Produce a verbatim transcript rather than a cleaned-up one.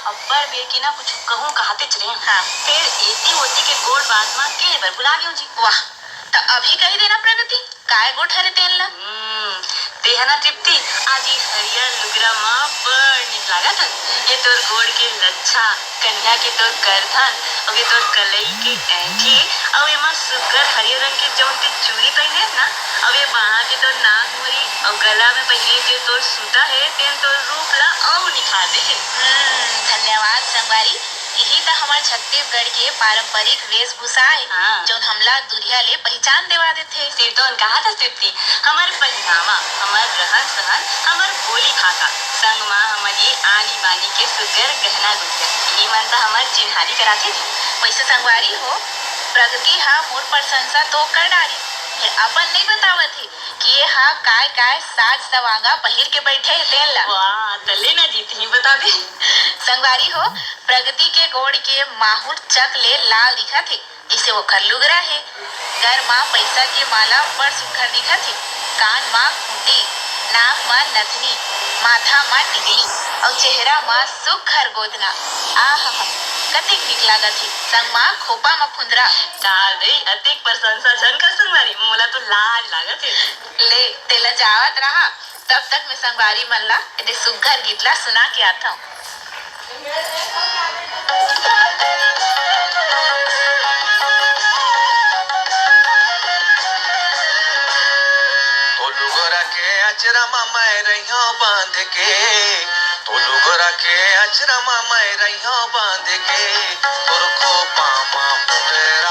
अब्बड़ बेर के ना कुछ कहूँ कहतेच रेहेंव। हाँ। फेर एती ओती के गोठ बात म कहे बर भुला गेंव जी। वाह, त अभी कहि देना प्रगति, काय गोठ हरे तेन ला? हम्म, तेहा ना तृप्ति, आज ये हरियर लुगरा म बड़ नीक लागत हस। ये तोर गोड़ के लच्छा, कनिहा के तोर करधन, अउ ये तोर कलई के ऐंठी, अउ एमा सुग्घर हरियर रंग के जउन ते चूड़ी पहिने हस ना, अउ ये बांहा के तोर नाक मुरी, अउ गला में पहिरे जे तोर सूता हे, तेन तोर रूप ला अउ निखार दे हे। हम्म, धन्यवाद संगवारी। इही त हमर छत्तीसगढ़ के पारंपरिक वेशभूषा आय, हाँ। जउन हमला दुरिहा ले पहिचान देवा देथे। सिरतोन कहा था तृप्ति, हमर पहिनावा, हमर रहन सहन, हमर बोली भाखा, संग मा हमर ये आनी बानी के सुग्घर गहना गुठिया, इही मन त हमर चिन्हारी कराथे जी। वइसे संगवारी हो, प्रगति हा मोर प्रशंसा तो कर डारिस, फेर अपन नइ बतावत हे कि ये हा काय काय साज सवांगा पहिर के बइठे हे तेन ला। वाह, त ले ना जी, तहीं बता दे। संगवारी हो, प्रगति के गोड़ के माहुर चक ले लाल दिखत हे, जइसे ओखर लुगरा हे। गर मा पइसा के माला बड़ सुग्घर दिखत हे, कान मा खूंटी, नाक मा नथनी, माथा मा टिकली, अउ चेहरा मा सुग्घर गोदना। आहा, कतेक नीक लागत हे, संग मा खोपा मा फुंदरा। डाल दे, अतेक प्रशंसा झन कर संगवारी, मोला तो लाज लागत हे। ले, तेला जावत रहा, तब तक मैं संगवारी मन ला एदे सुग्घर गीत ला सुना के आथंव। तो लुगरा के अचरा मा मैं रहियो बांध के, तो लुगरा के अचरा मा मैं रहियो बांध के, तोर खोपा मा फुंदरा